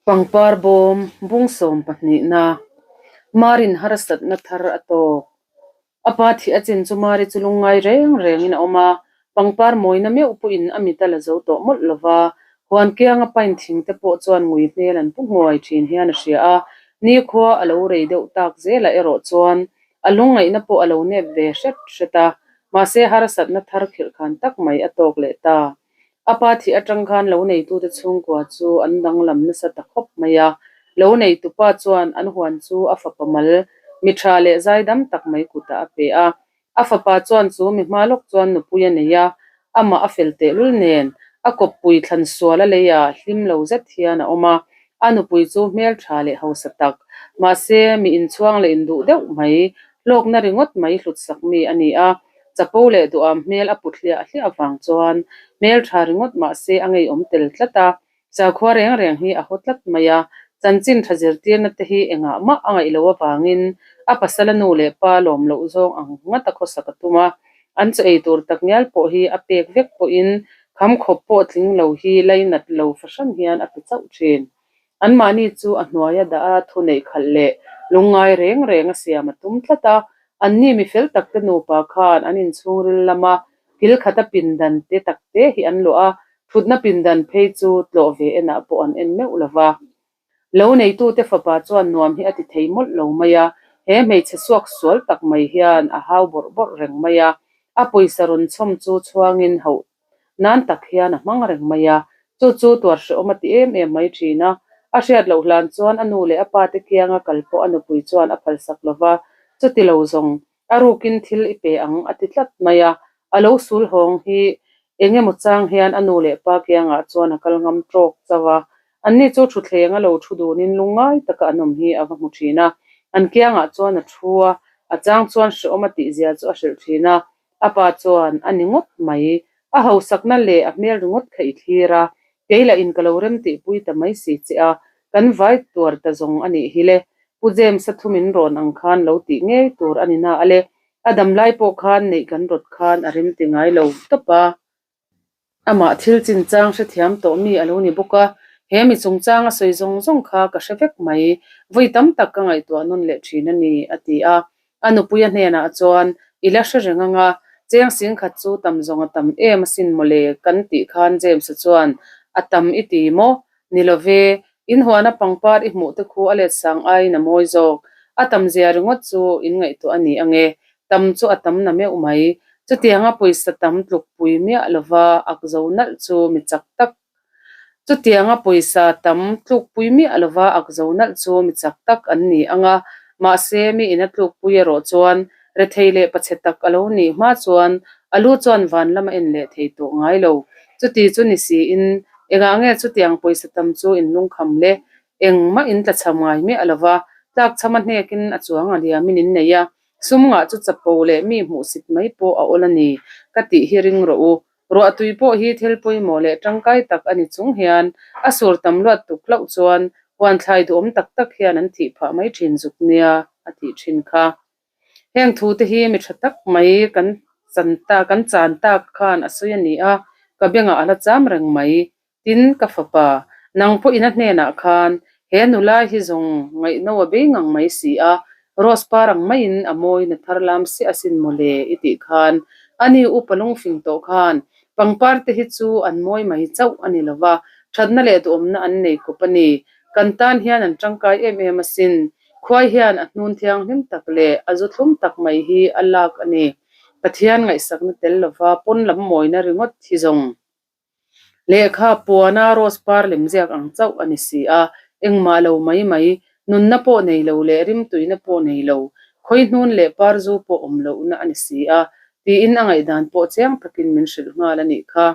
Pangpar bawm bung sawm pahnihna Marin harsatna thar a tawk. A pa thih a chin chu Mari chu lungngai reng rengin a awm a, pangpar mawina meuh pawhin a mit a la zo tawh mawlh lo va, huan kianga pine thing te pawh chuan ngui hmel an pu nghuai thin hian a hria a, nikhua a lo rei deuh tak zelah erawh chuan a lungngaihna pawh a lo nep ve hret hret a, mahse harsatna thar khirhkhan tak mai a tawk leh ta. A pa thih atang khan lo neitute chhungkua chu an danglam nasa ta khawp mai a. Lo neitupa chuan an huan chu a fapa mal, mi tha leh zaidam tak mai kutah a pe a. A fapa chuan chu mi hma lawk chuan nupui a nei a, amah a fel tehlul nen a kawppui thlan sual a lei a, hlim lo zet hian a awm a. A nupui chu hmeltha leh hausa tak, mahse mi inchhuang leh induh deuh mai, hlawkna ringawt mai hlutsak mi a ni a. Chapo leh duham hmel a put hliah hliah avang chuan hmel tha ringawt mahse a ngeiawm tel tlat a, sakhua reng reng hi a haw tlat mai a, chanchin tha zirtirna te hi engah mah a ngaih loh avangin a pasala nu leh pa lawm loh zawng ang ngat a khawsak a tum a, an chaw ei tur tak ngial pawh hi a pek vek pawhin kham khawp pawh tling lo hi lainat lo fahran hian a pe chauh thin. Anmahni chu a hnuaia dah a thu neih khalh leh lungngai reng reng a siam a tum tlat a, anni mi fel tak te nupa khan an inchhungril lama kil khata pindan te tak te hi an luah a, thutna pindan phei chu tlawh ve enah pawh an en meuh lo va. Lo neitute fapa chuan nuam hi a ti thei mawlh lo mai a, he hmeichhe suak sual tak mai hian a hau bawrh bawrh reng mai a, a pawisa rawn chhawm chu chhuangin hauh Nan tak hian a hmang reng mai a, chu chu tuar hrehawm a ti em em mai thin a. A hriat loh hlan chuan a nu leh a pa te kianga kal pawh a nupui chuan a phalsak lo va, chuti lo zawng, a rukin thil i pe ang a ti tlat mai a. A lo sul hawng hi eng emaw chang hian a nu leh pa kiangah chuan a kal ngam tawk chauh a. Anni chu thutthleng a lo thu dunin lungngai taka an awm hi a va hmu thin a. An kiangah chuan a thu a, a chang chuan hrehawm a tihzia chu a hrilh thin a. A pa chuan, A ni ngawt mai. A hausakna leh a hmel ringawt kha i thlir a, kei lah in ka lo rem tihpui ta mai si che a, kan vai tuar ta zawng a nih hi le. Pu James-a thu min rawn ang khan lo tih ngei tur a ni na a le. A dam lai pawh khan neih kan rawt khan a rem ti ngai lo tawp a. Amah thil chinchang hrethiam tawh mi a lo ni bawk a, he mi chungchang a sawi zawng zawng kha ka hre vek mai, vawi tam tak ka ngaihtuah nawn leh thin a ni, a ti a. A nupuia hnenah chuan, I la hre reng anga, cheng singkhat chu tam zawng a tam em asin mawle kan tih khan James-a chuan, A tam i ti maw? Ni lo ve, in huana pangpar i hmuh te khu a let sang aiin a mawi zawk. A tam zia ringawt chu in ngaihtuah a ni ange, tam chu a tam na meuh mai. Chutianga pawisa tam tlukpui miah lova ak zo nalh chu mi chak tak Chutianga pawisa tam tlukpui miah lova ak zo nalh chu mi chak tak an ni ang a, mahse mi ina tlukpui erawh chuan rethei leh pachhe tak a lo nih hma chuan a lu chuan van lam a en leh thei tawh ngai lo. Chuti chu ni siin engah nge chutiang pawisa tam chu in lungkham le? Engmah in tlachham ngai miah lova, tlakchham a hnekin a chuang a liamin in nei a, sum ngah chu chapo leh mi hmuhsit mai pawh a awl a ni ka tih hi ring rawh u. Ruahtui pawh hi thil pawimawh leh tangkai tak a ni chung hian a sur tam luat tuk hlauh chuan huan thlai duhawm tak tak hian an thih phah mai thin zuk nia a tih thin kha. Heng thu te hi mi tha tak mai kan chan ta kan chan tak khan a sawi a ni a, ka bengah a la cham reng mai. Tin, ka fapa, nang pawh ina hnenah khan he nula hi zawng ngaihno a bei ngang mai si a, rose par ang maiin a mawi na thar lam siah asin mawle i tih khan ani upa lungfing tawh khan pangpar te hi chu an mawi mai chauh a ni lova, thatna leh duhawmna an nei kawp a ni. Kan tan hian an tangkai em em asin. Khuai hian a hnun thianghlim tak leh a zu thlum tak mai hi a lak a ni. Pathian ngaihsakna tel lova pawn lam mawina ringawt hi zawng. Lehkha puana rose par lem ziak ang chauh a ni si a, engmah lo mai mai, nunna pawh nei lo leh rimtuina pawh nei lo, khawi hnun leh par zu pawh awm lohna a ni si a, tiin a ngaihdan pawh chiang takin min hrilh nghal a nih kha.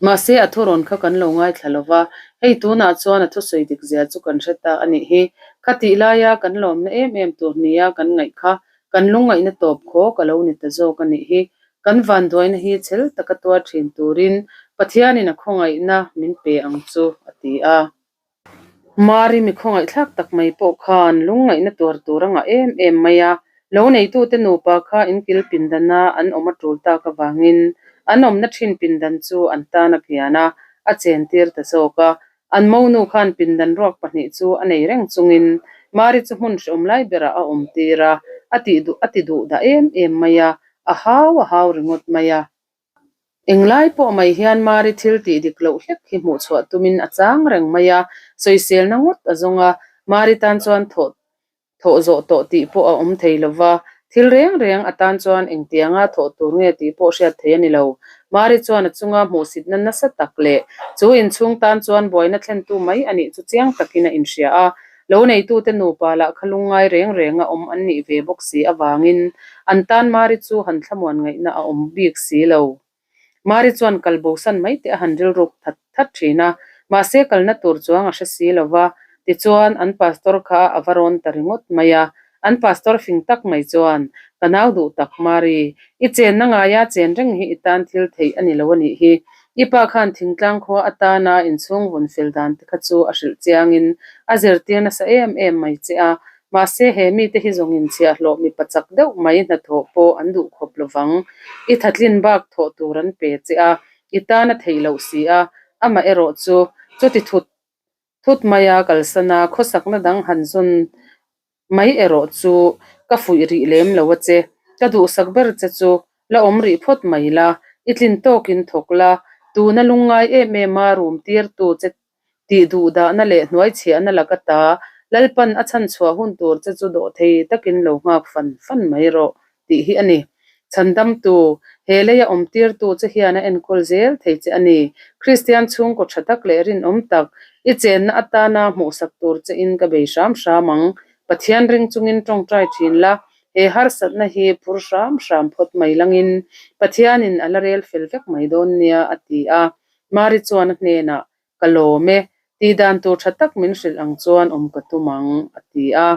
Mahse, a thurawn kha kan lo ngaithla lo va, hei tunah chuan a thusawi dik zia chu kan hre ta a nih hi. Khatih laia kan lawmna em em tur nia kan ngaih kha kan lungngaihna tawp khawk a lo ni ta zawk a nih hi. Kan vanduaina hi chhel taka tuar thin turin Pathianin a khawngaihna min pe ang chu, a ti a. Mari mi khawngaihthlak tak mai pawh khan lungngaihna tuar tur a ngah em em mai a, lo neitute nupa kha inkil pindana an awm a tul tak avangin an awmna thin pindan chu an tan a kian a, a chentir ta zawk a. An monu khan pindan ruak pahnih chu a nei reng chungin Mari chu hmun hreawm lai berah a awm tir a, a tih duh a ti duh dah em em mai a, a hau a hau ringawt mai a. Englai pawh mai hian Mari thil tih dik loh hlek hi hmuh chhuah tumin a chang reng mai a, sawiselna ngawt a zawng a, Mari tan chuan thawh Thawh zawh tawh tih pawh a awm thei lo va, thil reng reng atan chuan engtianga thawh tur nge tih pawh hriat thei a ni lo. Mari chuan a chunga hmuhsitna nasa tak leh chu inchhung tan chuan buaina thlentu mai a nih chu chiang takin a inhria a. Lo neitute nupa lah kha lungngai reng renga awm an nih ve bawk si avangin an tan Mari chu han thlamuan ngaihna a awm bik si lo. Mari chuan kal bosan mai teh a han rilruk that that thin a, mahse kalna tur chuang a hre si lo va, tichuan an pastor kha a va rawn ta ringawt mai a. An pastor fing tak mai chuan, Ka nau duh tak Mari, i chenna ngaia chen reng hi i tan thil theih a ni lo a nih hi. I pa khan thingtlang khua atana inchhung vun fel dan te kha chu a hrilh chiangin a zirtir nasa em em mai che a, Mahse, he mite hi zawng inchhiahhlawh mipa chak deuh mai hnathawh pawh an duh khawp lovang. I thatlin bak thawh tur an pe che a, i tan a theih loh si a, amah erawh chu chuti thut thut maia kalsan a, khawsakna dang han zawn mai erawh chu ka fuih rih lem lo a che. Ka duhsak ber che chu la awm rih phawt mai la, i tlin tawkin thawk la, tuna lungngai em em a rum tirtu che Tih duhdahna leh hnuaichhiahna laka ta Lalpan a chhanchhuah hun tur che chu dawh thei takin lo nghak fan fan mai rawh tih hi a ni. Chhandamtu, he leia awmtirtu che hian a enkawl zel thei che a ni. Kristian chhungkaw tha tak leh rinawm tak, i chenna atana hmuhsak tur che in ka bei hram hram ang. Pathian ring chungin tawngtai thin la, he harsatna hi phur hram hram phawt mai langin Pathianin a la rel fel vek mai dawn nia, a ti a. Mari chuan a hnenah, Ka lawm e, tih dan tur tha tak min hrilh ang chuan awm ka tum ang, a ti a.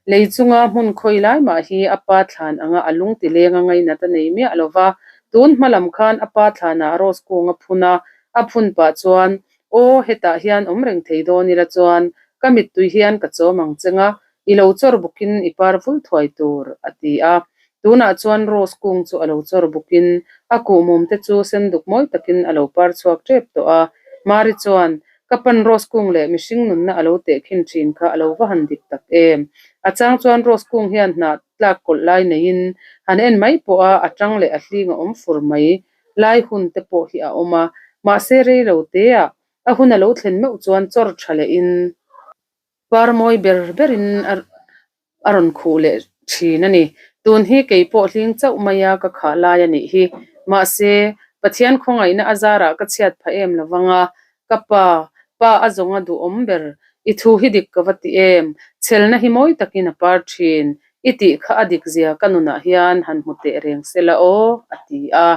Lei chunga hmun khawi lai mah hi a pa thlan anga a lung ti leng a ngainat a nei miah lo va, tun hma lam khan a pa thlanah rose kung a phun a, a phun pah chuan, Aw, hetah hian awm reng thei dawn ila chuan ka mittui hian ka chawm ang cheng a, I lo chawr bukin i par vul thuai tur, a ti a. Tunah chuan Rose kung chu a lo chawr bukin a kuhmum te chu sen duk mawi takin a lo par chhuak tep tawh a. Mari chuan, Ka pan Rose kung leh mihring nunna a lo tehkhin thin kha a lo va han dik tak em? A chang chuan Rose kung hian hnah tlak kawlh lai neiin han en mai pawh a, a tang leh a hling a awm fur mai lai hun te pawh hi a awm a. Mahse rei lo teah a hun a lo thlen meuh chuan chawr tha lehin, Par mawi ber berin a a rawn khuh leh thin a ni. Tun hi kei pawh hling chauh maia ka khah lai a nih hi. Mahse, Pathian khawngaihna a zarah ka chhiat phah em lo vang a, ka pa, pa a zawnga duhawm ber, i thu hi dik ka va ti em, chhelna hi mawi takin a par thin, i tih kha a dik zia ka nunah hian han hmu teh reng se la aw, a ti a.